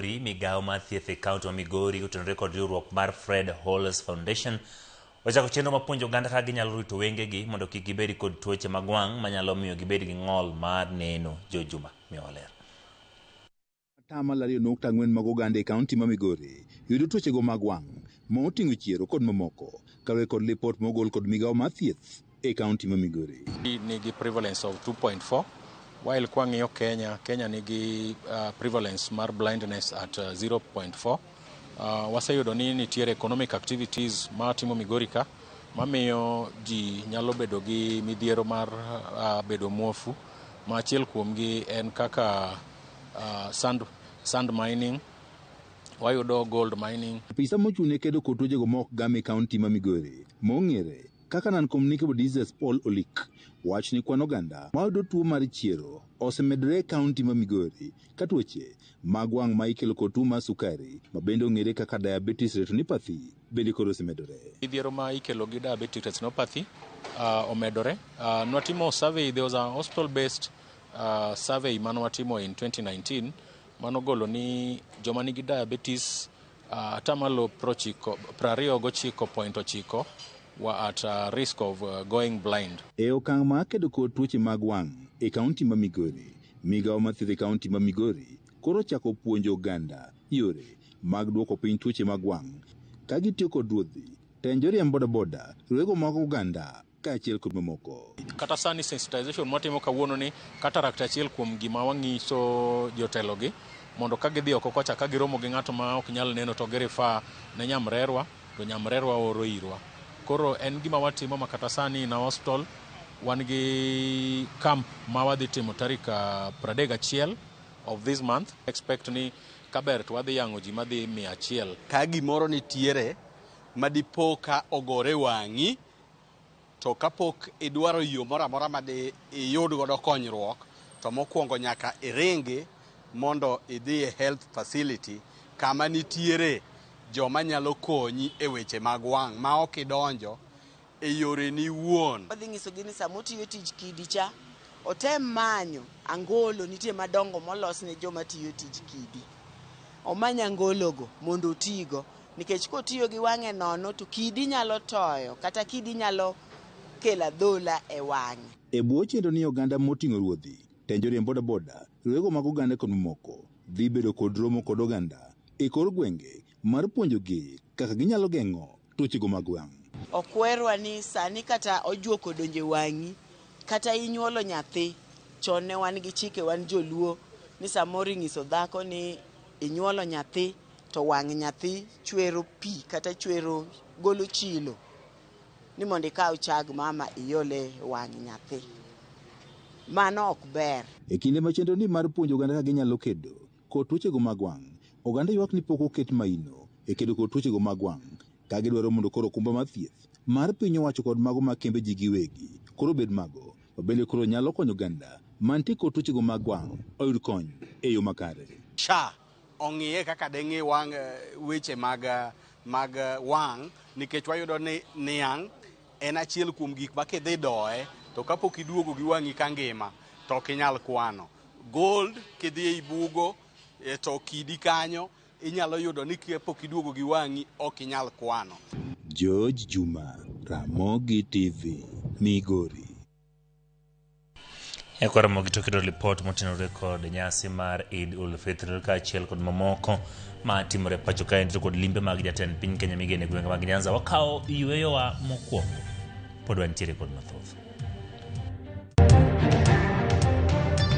Migawo mar thieth e kaunti ma Migori otenore kod riwruok mar Fred Hollows Foundation ochako chenro mar puonjo oganda kaka ginyalo rito wengegi mondo kik gibed kod tuoche mag wang' manyalo miyo gibed gi ng'ol mar neno. Joe Juma miyowa ler. Atamalo 2.4 mag oganda e kaunti ma Migori yudo tuochego mag wang' ma oting'o chiero kod mamoko kaluwore kod lipot mogol kod migawo mar thieth e kaunti ma Migori. Nigi prevalence of 2.4 while kwang'iyo Kenya, Kenya nigi prevalence mar blindness at 0.4. Waseyudo ni nitiere economic activities ma timo Migori ka mamiyo ji nyalo bedo gi midhiero mar bedo muofu, ma achiel kuomgi en kaka sand mining, wayudo gold mining. Apisa mochung' ne kedo kod tuochego ma ok gam e kaunti ma Migori mong'ere kaka Non-Communicable Diseases Paul Olik wacho ni kwan oganda mayudo tuo mar chiero osemedore e kaunti ma Migori ka tuoche mag wang' ma ikelo kod tuo mar sukari ma bende ong'ere kaka diabetes retinopathy bende koro osemedore. Midhiero ma ikelo gi diabetic retinopathy omedore. Nwatimo survey, there was a hospital based survey mane watimo in 2019 manogolo ni joma nigi diabetes atamalo 29.9 were at risk of going blind. E okang' mar kedo kod tuoche mag wang' e kaunti ma Migori, migawo mar thieth e kaunti ma Migori koro ochako puonjo oganda yore mag duoko piny tuoche mag wang' ka gitiyo kod ruodhi, tend joriemb bodaboda, riwruoge mag oganda kaachiel kod mamoko. Kata sani sensitization mwatimo kawuono ni cataract achiel kuom gima wang'iso jotelo gi mondo ka gidhi oko kocha ka giromo gi ng'ato ma ok nyal neno to gi-refer ne nyamrerwa to nyamrerwa oro irwa. Koro en gima watimo ma kata sani in our hospital wan gi camp ma wadhi timo tarik 31 of this month. Expect ni kaber to wadhi yang'o ji madhi 100. Ka gimoro nitiere madipo ka ogore wang'i to kapok idwaro yo moro amora ma di iyud godo konyruok to mokwongo nyaka iringi mondo idhi e health facility kama nitiere joma nyalo konyi e weche mag wang' ma ok idonjo e yoreni iwuon. Wadhi nyisogi ni sama otiyo tij kidi cha, otem manyo angolo, nitie madongo molos ne joma tiyo tij kidi. Omany angologo mondo otigo, nikech kotiyo gi wang'e nono to kidi nyalo toyo kata kidi nyalo kelo adhola e wang'e. E bwo chenro ni oganda moting'o ruodhi, tend joriemb bodaboda, riwruoge mag oganda kod mamoko dhi bedo kod romo kod oganda e kor gwenge mar puonjogi kaka ginyalo geng'o tuochego mag wang'. Okwerwa ni sani kata ojuok odonjo e wang'i, kata inyuolo nyathi, chon ne wan gi chike wan joluo ni samoro ing'iso dhako ni inyuolo nyathi to wang' nyathi chwero pi kata chwero golo chilo ni mondo ikaw chag mama iole wang' nyathi. Mano ok ber. E kinde ma chenro ni mar puonjo oganda kaka ginyalo kedo kod tuochego mag wang', oganda ywak ni pok oket maino e kedo kod tuochego mag wang' ka gidwaro mondo koro okumba mar thieth mar piny owacho kod mago mag kembe ji giwegi koro bed mago ma bende koro nyalo konyo oganda mantie kod tuochego mag wang' oyud kony e yo makare. SHA ong'iye kaka deng'i wang' weche mag wang' nikech wayudo ni niang' en achiel kuom gik ma kidhi doye to kapok iduogo gi wang'i ka ngima to ok inyal kwano. Gold kidhi ei bugo to kidi kanyo inyalo yudo ni kapok iduogo gi wang'i ok inyal kwano. George Juma, Ramogi TV, Migori. E kor Ramogi to keto lipot motenore kod nyasi mar Eid ul Fitr kaachiel kod mamoko ma timore pacho kae to kod limbe mag jatend piny Kenya migeno e gwenge mag Nyanza. Wakawo yueyowa mokwongo, pod wantiere kod mathoth.